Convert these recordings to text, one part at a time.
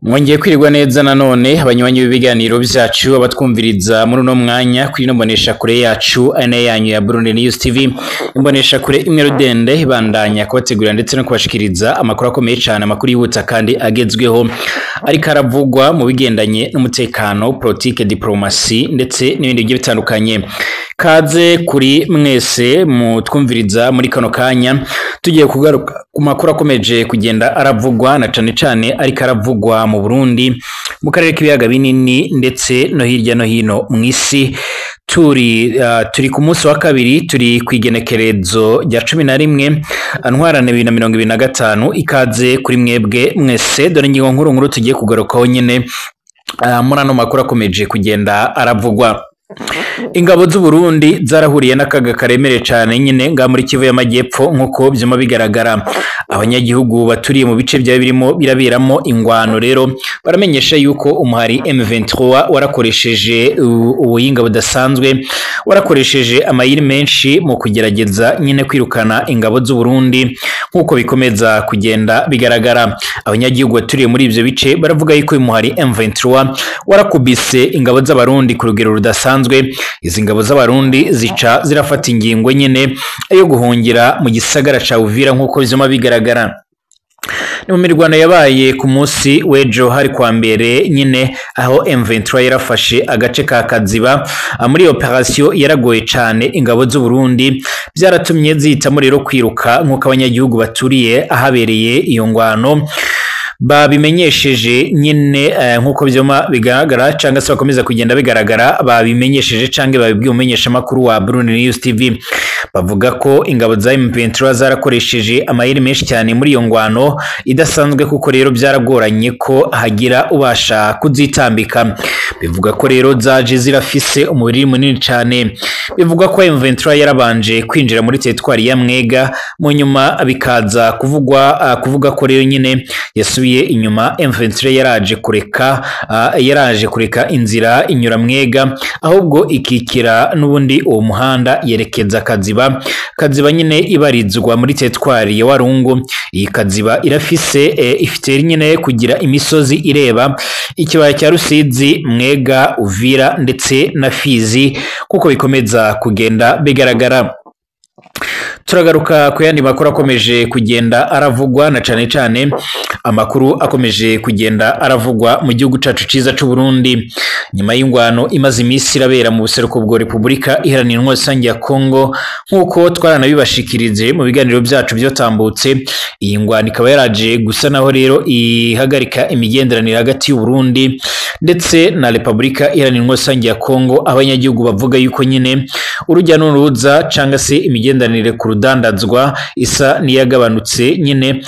Mwongeye kwirirwa neza nanone abanywanyi b'ibiganiro vyacu, abatwumviriza muri uno mwanya kuri ino mboneshakure yacu ane yanyu ya Burundi News TV, imboneshakure imwe rudende ibandanya kubategurira ndetse no kubashikiriza amakuru akomeye cane, amakuru yihuta kandi agezweho ariko aravugwa mu bigendanye n'umutekano, politike, diplomasi ndetse n'ibindi bigiye bitandukanye. Kaze kuri mwese mutwumviriza muri kano kanya, tugiye kugaruka ku makuru akomeje kugenda aravugwa na cane cane ariko aravugwa mu Burundi, mu karere k'ibiyaga binini ndetse no hirya no hino mw'isi. Turi ku munsi wa kabiri, turi kw'igenekerezo rya 11 Ntwarante 2025. Ikaze kuri mwebwe mwese, dore ingingo nkuru nkuru tugiye kugarukaho nyene muri ano makuru akomeje kugenda aravugwa. Ingabo z'u Burundi zarahuriye n'akaga karemereye cane nyene nga muri Kivu y'Amajyepfo, nk'uko vyuma bigaragara. Abanyagihugu baturiye mu bice vya birimo biraberamo ingwano rero baramenyesha yuko umuhari M23 warakoresheje ubuhinga budasanzwe, warakoresheje amayeri menshi mu kugerageza nyene kwirukana ingabo z'u Burundi, nk'uko bikomeza kugenda bigaragara. Abanyagihugu baturiye muri ivyo bice baravuga yuko uyu muhari M23 warakubise ingabo z'Abarundi ku rugero rudasanzwe. Izi ngabo z'Abarundi zica zirafata ingingo nyene yo guhungira mu gisagara ca Uvira, nk'uko vyuma bigaragara. Ni mu mirwano yabaye ku munsi w'ejo hari kwa mbere nyine, aho M23 yarafashe agace ka Kaziba. Muri operation yaragoye cane ingabo z'u Burundi, byaratumye zihitamo rero kwiruka, nk'uko abanyagihugu baturiye ahabereye iyo ngwano babimenyesheje nyine, nk'uko vyuma bigaragara cyangwa se bakomeza kugenda bigaragara, babimenyesheje canke babibwiye umumenyeshamakuru wa Burundi News TV. Bavuga ko ingabo za M23 zarakoresheje amayeri menshi cyane muri iyo ngwano idasanzwe, kuko rero byaragoranye ko hagira ubasha kuzitambika. Bivuga ko rero zaje zirafise umubiri munini cyane. Bivuga ko M23 yarabanje kwinjira muri teritwari ya Mwega, mu nyuma bikaza kuvugwa kuvuga ko rero nyine yasubiye inyuma. M23 yaraje kureka inzira inyura Mwega, ahubwo ikikira n'ubundi uwo muhanda yerekeza Kaziba. Kaziba nyine ibarizwa muri teritwari ya Warungu. Iyi Kaziba irafise ifite nyine kugira imisozi ireba ikibaya cya Rusizi, Mwega, Uvira ndetse na Fizi, kuko bikomeza kugenda bigaragara. Turagaruka ku yandi makuru akomeje kugenda aravugwa, na cane cane amakuru akomeje kugenda aravugwa mu gihugu cacu ciza c'u Burundi, nyuma y'ingwano imaze iminsi irabera mu buseruko bwa Repubulika Iharanira Intwaro Rusange ya Kongo, nk'uko twaranabibashikirije mu biganiro byacu byotambutse. Iyi ngwano ikaba yaraje gusa naho rero ihagarika imigenderanire hagati y'u Burundi ndetse na Repubulika Iharanira Intwaro Rusange ya Kongo. Abanyagihugu bavuga yuko nyine urujya n'uruza canga se imigenderanire ku rudandazwa isa n'iyagabanutse nyine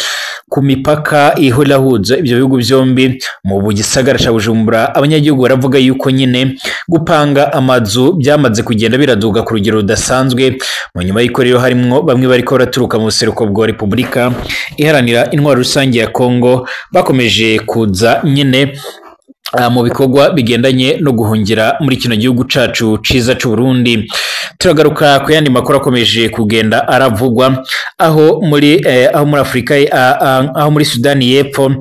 ku mipaka ihora ibyo bihugu byombi. Mu gisagara ca Bujumbura, abanyagihugu baravuga yuko nyine gupanga amazu byamaze kugenda biraduga ku rugero rudasanzwe, mu nyuma y'uko rero harimwo bamwe bariko baraturuka mu buseruko bwa Repubulika Iharanira Intwaro Rusange ya Kongo bakomeje kuza nyine mu bikorwa bigendanye no guhungira muri kino gihugu cacu ciza c'u Burundi. Turagaruka ku yandi makuru akomeje kugenda aravugwa aho muri Afrika, aho muri Sudani y'Epfo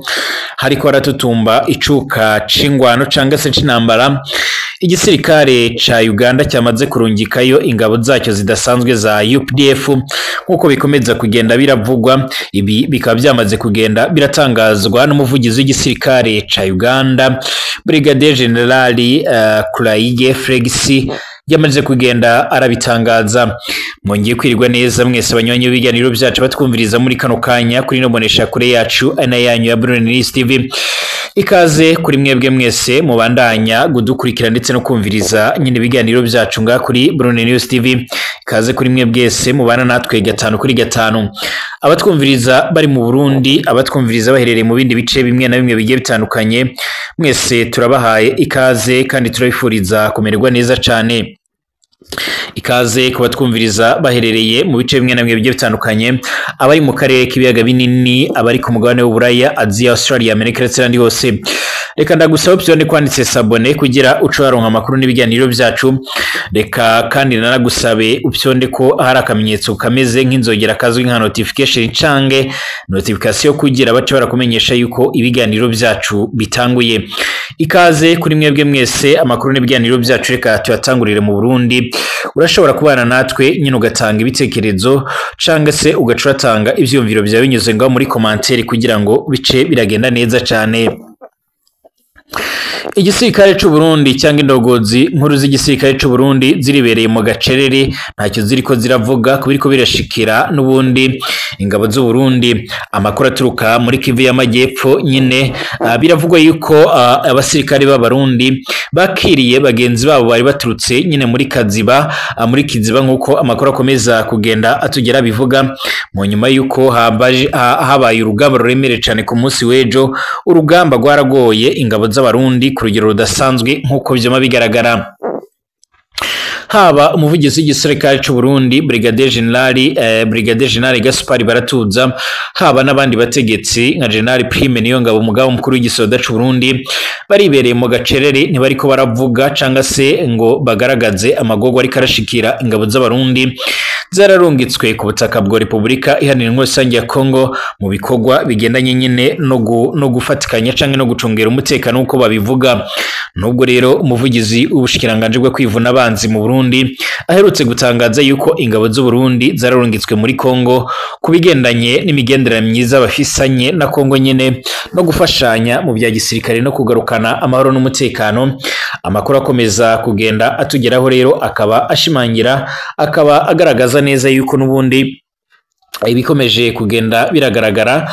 hariko haratutumba icuka c'ingwano canga se c'intambara. Igisirikare ca Uganda cyamaze kurungikayo ingabo zacyo zidasanzwe za UPDF, nk'uko bikomeza kugenda biravugwa. Ibi bikaba byamaze kugenda biratangazwa n'umuvugizi w'igisirikare ca Uganda, Brigadier General Kulaigye Felix, yamaze kugenda arabitangaza. Mwongeye kwirirwa neza mwese abanywanyi b'ibiganiro byacu, batwumviriza muri kano kanya kuri ino mboneshakure yacu ana yanyu ya Burundi News TV. Ikaze kuri mwebwe mwese mubandanya gudukurikira ndetse no kumviriza nyine ibiganiro byacu nga kuri Burundi News TV. Ikaze kuri mwe bwese mubana natwe gatanu kuri gatanu, abatwumviriza bari mu Burundi, abatwumviriza baherereye mu bindi bice bimwe na bimwe bigiye bitandukanye, mwese turabahaye ikaze kandi turabifuriza kumererwa neza cane. Ikaze kubatwumviriza baherereye mu bice bimwe na bimwe bigiye bitandukanye, abari mu karere k'ibiyaga binini, abari ku mugabane w'Uburaya, Aziya, Australia, Amerika ndetse n'ahandi hose. Reka ndagusaba option kwanditse s'abonner kugira uce waronka amakuru n'ibiganiro byacu. Reka kandi nanagusabe upyonde ko hari akamenyetso kameze nk'inzogera kazwi nka notification cange notification kugira bace barakumenyesha yuko ibiganiro byacu bitanguye. Ikaze kuri mwebwe mwese, amakuru n'ibiganiro byacu reka tuyatangurire mu Burundi. Urashobora kubana natwe nyine ugatanga ibitekerezo canga se ugaca uratanga ivyiyumviro byawe binyuze ngaho muri commentaire kugira ngo bice biragenda neza cane. Igisirikare c'u Burundi cyangwa indogozi nkuru z'igisirikare c'u Burundi ziribereye mu gacerere, ntacyo ziriko ziravuga kubiriko birashikira n'ubundi ingabo z'u Burundi. Amakuru aturuka muri Kivu y'Amajyepfo nyine biravugwa yuko abasirikare b'Abarundi bakiriye bagenzi babo bari baturutse nyine muri Kaziba, muri Kiziba nkuko amakuru akomeza kugenda atugera bivuga, mu nyuma yuko habaye urugamba ruremereye cane ku munsi w'ejo. Urugamba rwaragoye ingabo z'Abarundi ku rugero rudasanzwe nkuko vyama bigaragara. Haba umuvugizi w'igisirikare c'u Burundi Brigadier General Gaspard Baratuza, haba n'abandi bategetsi nka General Prime Niyongabo umugaba mukuru w'igisoda c'u Burundi, baribereye mu gacerere, ntibariko baravuga canga se ngo bagaragaze amagorwa ariko arashikira ingabo z'Abarundi zararungitswe ku butaka bwa Repubulika Iharanira Intwaro Rusange ya Kongo mu bikorwa bigendanye nyine no gufatikanya canke no gucungera umutekano uko babivuga. Nubwo rero umuvugizi w'ubushikiranganji bwo kwivuna abanzi mu Burundi aherutse gutangaza yuko ingabo z'u Burundi zararungitswe muri Kongo ku bigendanye n'imigenderanire myiza bafisanye na Kongo nyine no gufashanya mu bya gisirikare no kugarukana amahoro n'umutekano, amakuru akomeza kugenda atugeraho rero akaba ashimangira, akaba agaragaza neza yuko n'ubundi ibikomeje kugenda biragaragara,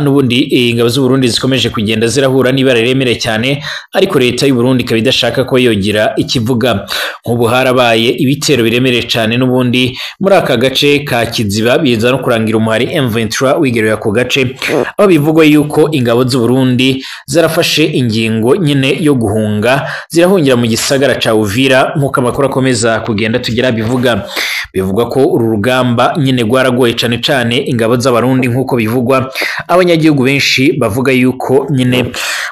n'ubundi ingabo z'u Burundi zikomeje kugenda zirahura n'ibara riremereye cyane, ariko leta y'u Burundi ikaba idashaka ko yogira ikivuga. Nk'ubu harabaye ibitero biremereye cyane n'ubundi muri aka gace ka Kiziba, biza no kurangira umuhari M23 wigerera ku gace, aho bivugwa yuko ingabo z'u Burundi zarafashe ingingo nyine yo guhunga, zirahungira mu gisagara ca Uvira nk'uko amakuru akomeza kugenda tugera bivuga. Bivugwa ko uru rugamba nyine rwaragoye cane cane ingabo z'Abarundi nk'uko bivugwa. Abanyagihugu benshi bavuga yuko nyine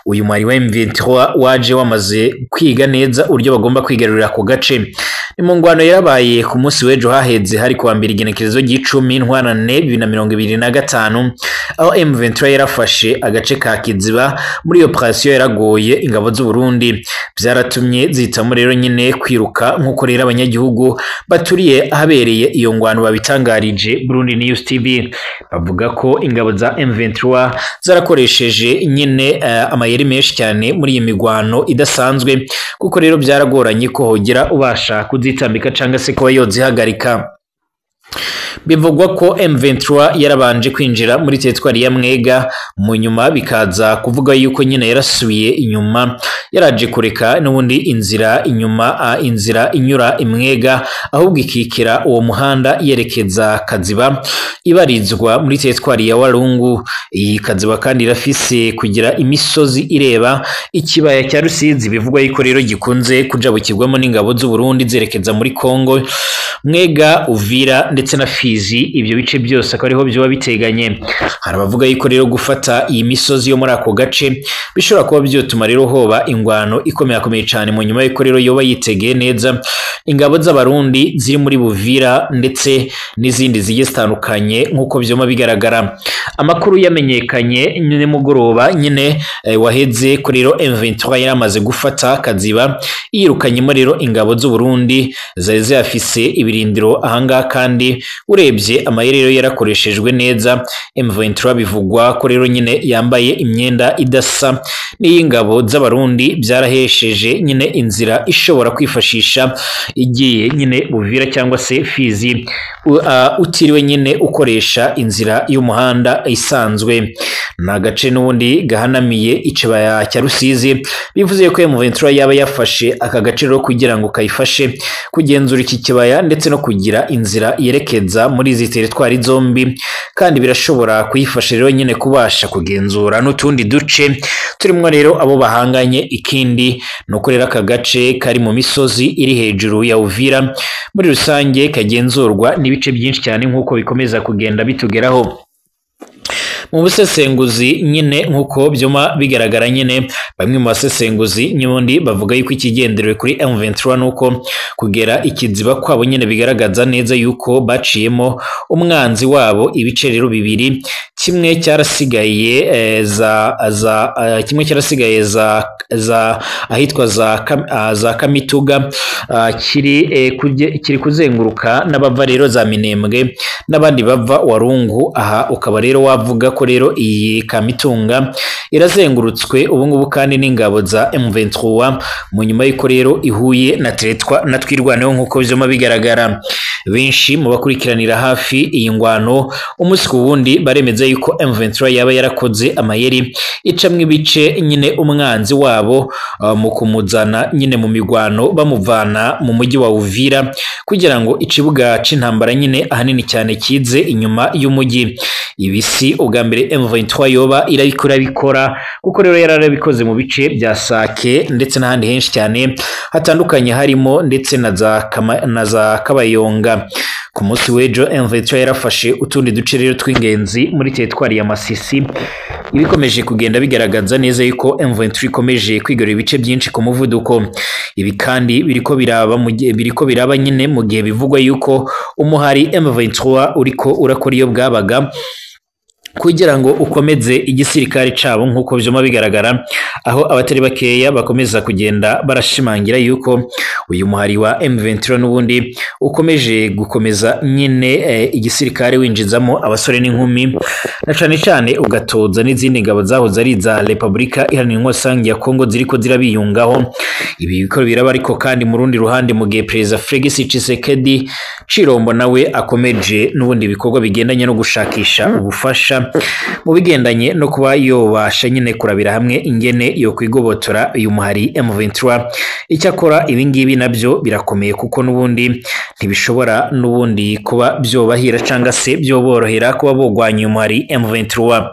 uyu mwari wa M23 waje wamaze kwiga neza uburyo bagomba kwigarurira ku gace. Ni mu ngwano yarabaye ku munsi w'ejo haheze, hari kuwa mbere igenekerezo ry'icumi ntwarante 2025, aho M23 yarafashe agace ka Kiziba muri operation yaragoye ingabo z'u Burundi. Byaratumye zihitamo rero nyine kwiruka nk'uko rero abanyagihugu baturiye ahabereye iyo ngwano babitangarije Burundi News TV. Bavuga ko ingabo za M23 zarakoresheje nyine amayeri menshi cyane muri iyi migwano idasanzwe, kuko rero byaragoranye ko hogera ubasha kuzitambika canga se kuba yozihagarika. Bivugwa ko M23 yarabanje kwinjira muri teritwari ya Mwega, mu nyuma bikaza kuvuga yuko nyine yarasubiye inyuma, yaraje kureka n'ubundi inzira inyuma, inzira inyura Imwega, ahubwo ikikira uwo muhanda yerekeza Kaziba ibarizwa muri teritwari ya Walungu. Iyi Kaziba kandi irafise kugira imisozi ireba ikibaya cya Rusizi, bivugwa yuko rero gikunze kujabukirwamo n'ingabo z'u Burundi zerekeza muri Kongo. Mwega, Uvira ndetse na Fizi, ibyo bice byose akaba ariho byoba biteganye. Hari abavuga yuko rero gufata iyi misozi yo muri ako gace bishobora kuba byotuma rero hoba ingwano ikomeye cyane, mu nyuma yuko rero yoba yitegeye neza ingabo z'Abarundi ziri muri Buvira ndetse n'izindi zigiye zitandukanye nk'uko byoma bigaragara. Amakuru yamenyekanye nimugoroba nyine waheze ko rero M23 yaramaze gufata Kaziba, yirukanyemo rero ingabo z'u Burundi zari ziyafise ibirindiro ahangaha, kandi urebye amayeri rero yarakoreshejwe neza. M23 bivugwa ko rero nyine yambaye imyenda idasa n'iy'ingabo z'Abarundi, byarahesheje nyine inzira ishobora kwifashisha igiye nyine Buvira cyangwa se Fizi, utiriwe nyine ukoresha inzira y'umuhanda isanzwe. Ni agace n'ubundi gahanamiye ikibaya cya Rusizi, bivuze ko M23 yaba yafashe aka gace rero kugira ngo kayifashe kugenzura iki kibaya ndetse no kugira inzira yerekeza kwigaragaza muri izi teritwari zombi, kandi birashobora kuyifasha rero nyine kubasha kugenzura n'utundi duce turimwo rero abo bahanganye. Ikindi nuko rero aka gace kari mu misozi iri hejuru ya Uvira muri rusange kagenzurwa n'ibice byinshi cyane nk'uko bikomeza kugenda bitugeraho mu busesenguzi nyine, nk'uko byuma bigaragara nyine. Bamwe mu basesenguzi nyundi bavuga yuko ikigenderewe kuri M23 nuko kugera ikiziba kwabo nyine bigaragaza neza yuko baciyemo umwanzi wabo ibice rero bibiri, kimwe cyarasigaye za kimwe cyarasigaye za ahitwa za Kamituga, kiri kuzenguruka n'abava rero za Minembwe n'abandi bava Warungu. Aha ukaba rero wavuga ko rero iyi Kamitunga irazengurutswe ubu ngubu kandi n'ingabo za M23 mu nyuma y'uko rero ihuye na Teretwa na Twirwaneho nk'uko byoma bigaragara. Benshi mu bakurikiranira hafi iyi ngwano umunsi ku wundi baremeza yuko M23 yaba yarakoze amayeri icamwe ibice nyine umwanzi wabo mu kumuzana nyine mu migwano bamuvana mu mujyi wa Uvira kugira ngo ikibuga c'intambara nyine ahanini cyane kize inyuma y'umujyi. Ibisi ubwa mbere M23 yoba irabikora bikora, kuko rero yararabikoze mu bice bya Sake ndetse n'ahandi henshi cyane hatandukanye harimo ndetse na za Kabayonga. Ku munsi w'ejo M23 yarafashe utundi duce rero tw'ingenzi muri teritwari ya Masisi, ibikomeje kugenda bigaragaza neza yuko M23 ikomeje kwigarurira ibice byinshi ku muvuduko. Ibi kandi biriko biraba nyine mu gihe bivugwa yuko umuhari M23 uriko urakora iyo bwabaga kugira ngo ukomeze igisirikare cabo nk'uko vyuma bigaragara, aho abatari bakeya bakomeza kugenda barashimangira yuko uyu muhari wa M23 n'ubundi ukomeje gukomeza nyine igisirikare winjizamo abasore n'inkumi, na cane cane ugatoza n'izindi ngabo zahoze ari za Republika Iharanira Intwaro ya Kongo ziriko zirabiyungaho. Ibi bikoro biraba ariko kandi mu rundi ruhande mu gihe Perezida Felix Tshisekedi Chirombo nawe akomeje n'ubundi bikorwa bigendanye no gushakisha ubufasha mu bigendanye no kuba yobasha nyine kurabira hamwe ingene yo kwigobotora uyu muhari M23. Icyakora ibi ngibi nabyo birakomeye kuko n'ubundi ntibishobora n'ubundi kuba byobahira cyangwa se byoborohera kuba bogwanya umuhari M23.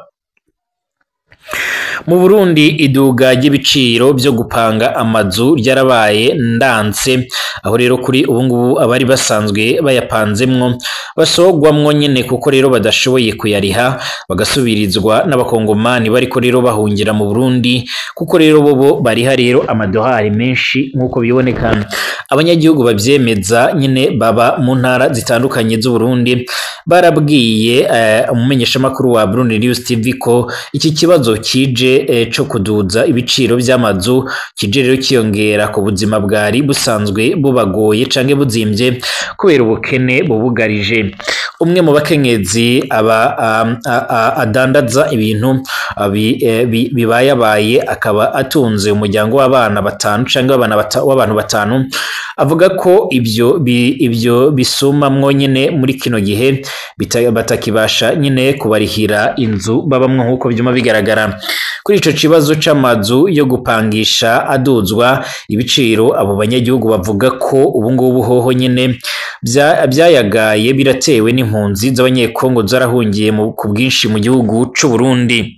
Mu Burundi iduga ry'ibiciro byo gupanga amazu ryarabaye ndanse, aho rero kuri ubu ngubu abari basanzwe bayapanzemwo basogwamwo nyine kuko rero badashoboye kuyariha, bagasubirizwa n'abakongomani bariko rero bahungira mu Burundi kuko rero bobo bariha rero amadolari menshi nk'uko biboneka. Abanyagihugu bavyemeza nyine baba mu ntara zitandukanye z'u Burundi barabwiye umumenyeshamakuru wa Burundi News TV ko iki kibazo kije co kuduza ibiciro by'amazu kije rero kiyongera ku buzima bwari busanzwe bubagoye canke buzimvye kubera ubukene bubugarije. Umwe mu bakenyezi aba adandaza ibintu bibayabaye akaba atunze umuryango w'abana batanu canke w'abantu batanu, avuga ko ibyo bisumamwo nyine muri kino gihe batakibasha nyine kubarihira inzu babamwo nk'uko byuma bigaragara. Kuri ico kibazo c'amazu yo gupangisha aduzwa ibiciro, abo banyagihugu bavuga ko ubu ngubu hoho nyine byayagaye biratewe n'impunzi z'abanyekongo zarahungiye ku bwinshi mu gihugu c'u Burundi.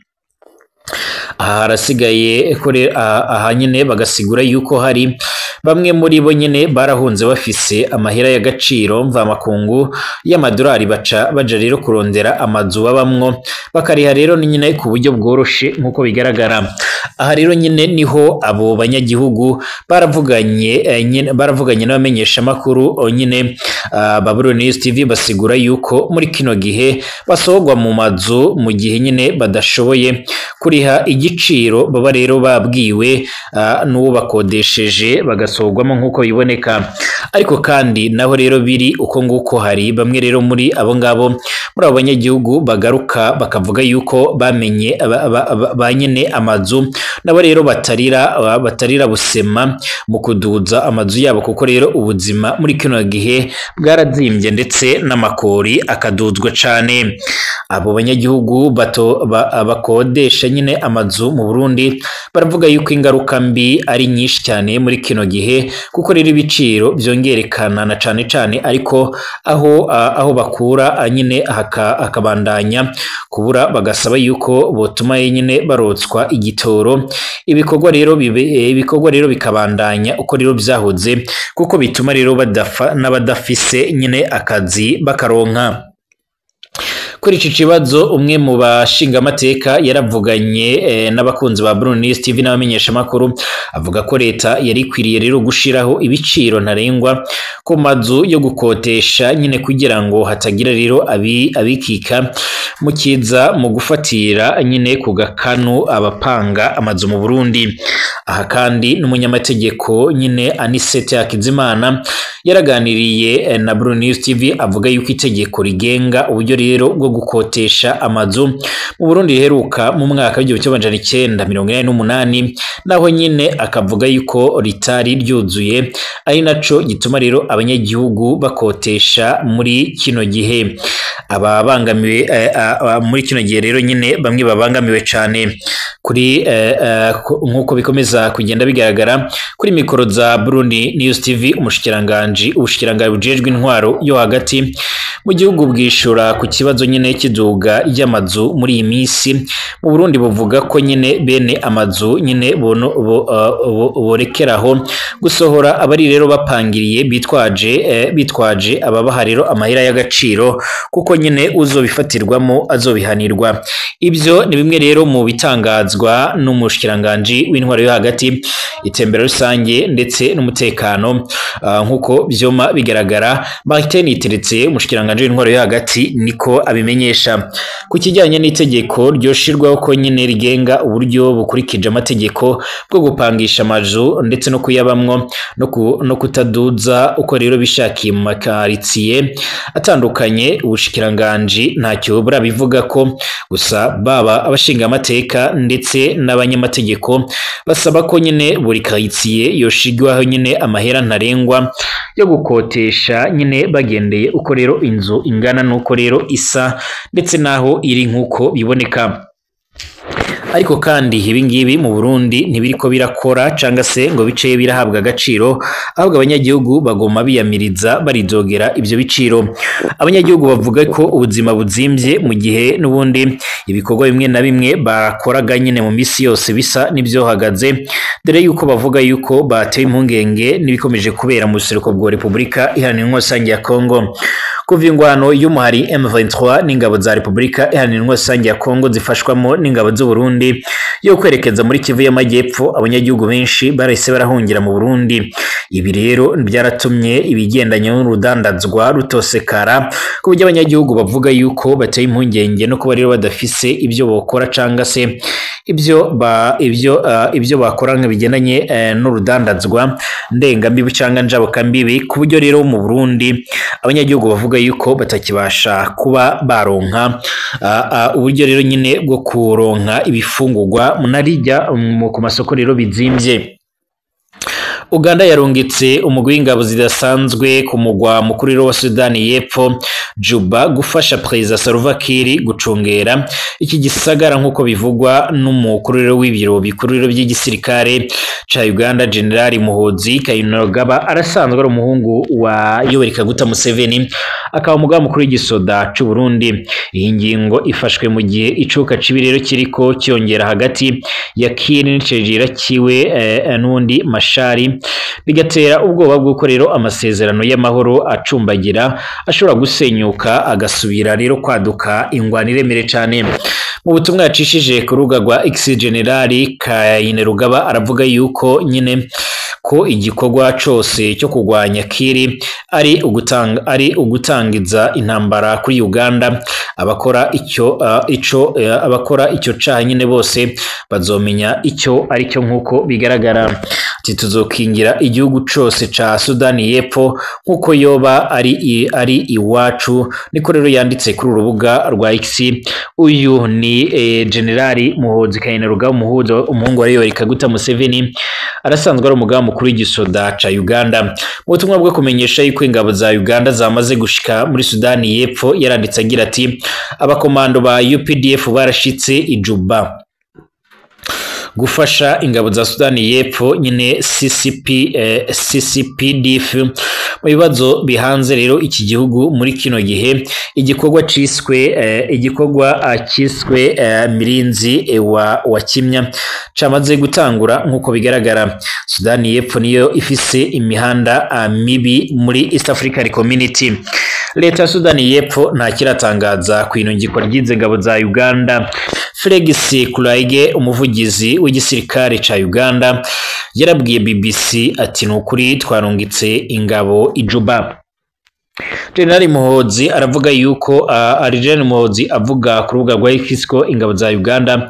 Aha harasigaye aha nyine bagasigura yuko hari bamwe muri bo nyine barahunze bafise amahera y'agaciro mvamakungu y'amadolari, baca baja rero kurondera amazu babamwo bakariha rero nyine ku buryo bworoshe nk'uko bigaragara. Aha rero nyine niho abo banyagihugu baravuganye n'abamenyesha makuru nyine ba Burundi News TV, basigura yuko muri kino gihe basohogwa mu mazu mu gihe nyine badashoboye kuriha igiciro baba rero babwiwe n'uwo bakodesheje bagasogwamo nk'uko biboneka. Ariko kandi naho rero biri uko nguko, hari bamwe rero muri abo ngabo muri abo banyagihugu bagaruka bakavuga yuko bamenye ba nyene amazu nabo rero batarira busema mu kuduza amazu yabo, kuko rero ubuzima muri kino gihe bwarazimbye ndetse n'amakori akaduzwa cane. Abo banyagihugu bakodesha nyine amazu mu Burundi baravuga yuko ingaruka mbi ari nyinshi cyane muri kino gihe, kuko rero ibiciro vyongerekana na cane cane, ariko aho bakura nyine akabandanya kubura, bagasaba yuko botuma nyine barotswa igitoro, ibikorwa rero bikabandanya uko rero vyahoze, kuko bituma rero badafa n'abadafise nyine akazi bakaronka. Kuri iki kibazo umwe mu bashingamateka yaravuganye n'abakunzi ba Burundi News TV n'abamenyeshamakuru, avuga ko leta yari ikwiriye rero gushiraho ibiciro ntarengwa ku mazu yo gukotesha nyine, kugira ngo hatagira rero abikika mu kiza mu gufatira nyine ku gakanu abapanga amazu mu Burundi. Aha kandi n'umunyamategeko nyine Anisete Hakizimana yaraganiriye na Burundi News TV, avuga yuko itegeko rigenga uburyo rero bwo gukotesha amazu mu Burundi riheruka mu mwaka w'1988, naho nyine akavuga yuko ritari ryuzuye, ari naco gituma rero abanyagihugu bakotesha muri kino gihe. Ababangamiwe muri kino gihe rero nyine bamwe babangamiwe cane kuri nkuko bikomeza kugenda bigaragara kuri mikoro za Burundi News TV. Umushikiranganji ubushikiranganji bujejwe intwaro yo hagati mu gihugu bwishura ku kibazo nyine cy'iduga ry'amazu muri iyi minsi mu Burundi, buvuga ko nyine bene amazu nyine borekeraho gusohora abari rero bapangiriye bitwaje ababaha rero amahera y'agaciro, kuko nyine uzobifatirwamo azobihanirwa. Ibyo ni bimwe rero mu bitangazwa n'umushikiranganji w'intwaro yo hagati, itembera rusange ndetse n'umutekano, nkuko vyoma bigaragara. Martin Iteretse, umushikiranganji w'intwaro yo hagati, niko abimenyesha. Ku kijyanye n'itegeko ryoshirwaho ko nyine rigenga uburyo bukurikije amategeko bwo gupangisha amazu ndetse no kuyabamwo no kutaduza uko rero bishakiye mu makaritsiye atandukanye, ubushikiranganji ntacyo burabivuga ko, gusa baba abashingamateka ndetse n'abanyamategeko basaba ko nyine buri karitsiye yoshigwaho nyine amahera ntarengwa yo gukotesha nyine bagendeye uko rero inzu ingana nuko rero isa ndetse naho iri nkuko biboneka. Ariko kandi ibi ngibi mu Burundi ntibiriko birakora canga se ngo bice birahabwa agaciro, ahubwo abanyagihugu bagoma biyamiriza baridogera ivyo biciro. Abanyagihugu bavuga ko ubuzima buzimvye mu gihe n'ubundi ibikorwa bimwe na bimwe bakoraga nyine mu misi yose bisa n'ivyohagaze, dore yuko bavuga yuko bateye impungenge n'ibikomeje kubera mu buseruko bwa Repubulika Iharanira Intwaro Rusange ya Kongo. Kuva ingwano y'umuhari M23 n'ingabo za Repubulika Iharanira Intwaro Rusange ya Kongo zifashwamo n'ingabo z'u Burundi yo kwerekeza muri Kivu y'Amajyepfo, abanyagihugu benshi barahise barahungira mu Burundi. Ibi rero byaratumye ibigendanye n'urudandazwa rutosekara, ku buryo abanyagihugu bavuga yuko bateye impungenge no kuba rero badafise ibyo bokora canga se ibyo bakora bigendanye n'urudandazwa ndengambibi canga njabukambibi, ku buryo rero mu Burundi abanyagihugu bavuga yuko batakibasha kuba baronka uburyo rero nyine bwo kuronka ibifungurwa munarijya ku masoko rero bizimvye. Uganda yarungitse umugwi w'ingabo zidasanzwe ku mugwa mukuru wa Sudani y'Epfo Juba gufasha Perezida Salva Kiir gucungera iki gisagara, nkuko bivugwa n'umukuru w'ibiro bikuru by'igisirikare ca Uganda General Muhoozi Kainerugaba. Arasanzwe ari umuhungu wa Yoweri Kaguta Museveni, akaba umugaba mukuru w'igisoda c'u Burundi. Iyi ngingo ifashwe mu gihe icuka cibi rero kiriko cyongera hagati ya Kiir n'icegera ciwe n'undi Mashari, bigatera ubwoba bw'uko rero amasezerano y'amahoro acumbagira ashobora gusenyuka agasubira rero kwaduka ingwano iremere cane. Mu butumwa yacishije ku rubuga rwa X, General Kainerugaba aravuga yuko nyine ko igikorwa cose cyo kurwanya Kiir ari ugutangiza intambara kuri Uganda. Abakora icyo caha nyine bose bazomenya icyo aricyo nkuko bigaragara. Ati tuzokingira igihugu cose ca Sudani y'Epfo nkuko yoba ari iwacu, niko rero yanditse kuri urubuga rwa X. Uyu ni Generali Muhoozi Kainerugaba, umuhungu wa Yoweri Kaguta Museveni, arasanzwe ari umugaba mukuru w'igisoda ca Uganda. Mu butumwa bwo kumenyesha yuko ingabo za Uganda zamaze gushika muri Sudani y'Epfo, yaranditse agira ati abakomando ba UPDF barashitse i Juba gufasha ingabo za Sudani y'Epfo nyine CCPDF mu bibazo bihanze rero iki gihugu muri kino gihe. Igikorwa ciswe Mirinzi wa Kimya camaze gutangura nkuko bigaragara. Sudani y'Epfo niyo ifise imihanda mibi muri East African Community. Leta ya Sudani y'Epfo nta kiratangaza ku inungikwa ry'izi ngabo za Uganda. Felix Kulaige, umuvugizi w'igisirikare ca Uganda, yarabwiye BBC ati nukuri twarungitse ingabo i Juba. General Muhoozi aravuga yuko General Muhoozi avuga ku rubuga rwa X ko ingabo za Uganda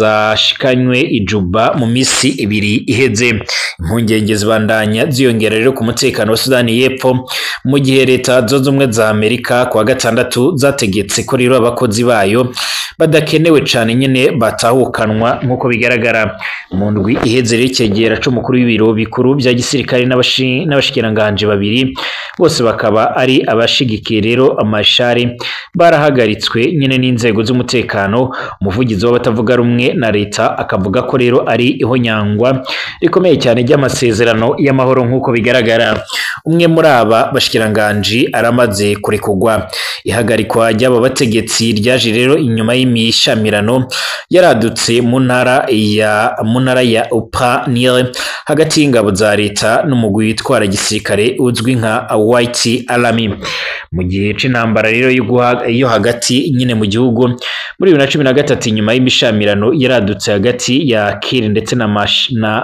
zashikanywe i Juba mu misi ibiri iheze. Impungenge zibandanya ziyongera rero ku mutekano wa Sudani y'Epfo mu gihe leta zunze ubumwe za Amerika kuwa gatandatu zategetse ko rero abakozi bayo badakenewe cane nyene batahukanwa nkuko bigaragara. Mu ndwi iheze rero icegera c'umukuru w'ibiro bikuru vya gisirikare n'abashikiranganje babiri bose bakaba ari abashigikiye rero Mashari barahagaritswe nyene n'inzego z'umutekano. Umuvugizi w'abatavuga rumwe na leta akavuga ko rero ari ihonyangwa rikomeye cyane ry'amasezerano y'amahoro nkuko bigaragara. Umwe muri aba bashikiranganji aramaze kurekurwa. Ihagarikwa ry'aba bategetsi ryaje rero inyuma y'imishamirano yaradutse mu ntara ya Upper Nile hagati y'ingabo za leta n'umugwi witwara gisirikare uzwi nka White Army. Mu gihe c'intambara rero yo hagati nyine mu gihugu muri 2013, inyuma y'imishamirano yaradutse hagati ya Kiir ndetse na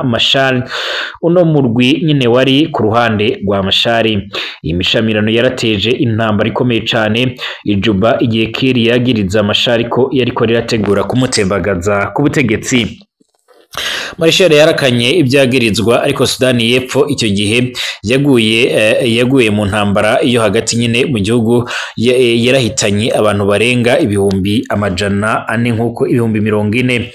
Mashar, uno murwi nyine wari ku ruhande rwa Mashari. Iyi mishamirano yarateje intambara ikomeye cane i Juba igihe Kiir yagiriza Mashari ko yariko rirategura kumutembagaza ku butegetsi. Marshal yarakanye ibyagirizwa, ariko Sudani y'Epfo icyo gihe yaguye mu ntambara iyo hagati nyine mu gihugu yarahitanye abantu barenga 400,000 nkuko 40,000.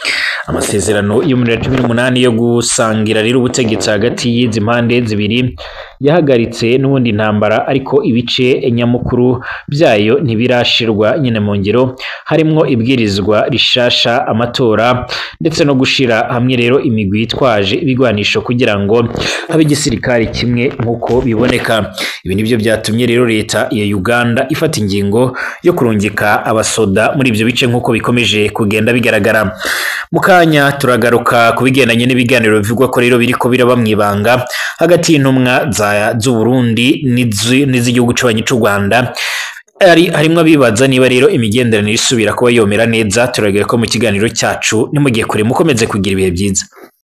Amasezerano yo muri 2018 yo gusangira rero ubutegetsi hagati y'izi mpande zibiri yahagaritse n'ubundi ntambara, ariko ibice nyamukuru byayo ntibirashirwa nyine mu ngiro, harimwo ibwirizwa rishasha, amatora ndetse no gushira hamwe rero imigwi yitwaje ibigwanisho kugira ngo habe igisirikare kimwe nkuko biboneka. Ibi nibyo byatumye rero leta ya Uganda ifata ingingo yo kurungika abasoda muri ibyo bice nkuko bikomeje kugenda bigaragara. Mukanya turagaruka kubigendanye n'ibiganiro bivugwa ko rero biriko biraba mwibanga hagati y'intumwa z'u Burundi n'iz'igihugu c'abanyi c'u Rwanda. Harimwo abibaza niba rero imigenderanire isubira kuba yomera neza. Turagaruka ko mu kiganiro cyacu nimugiye kure, mukomeze kugira ibihe byiza.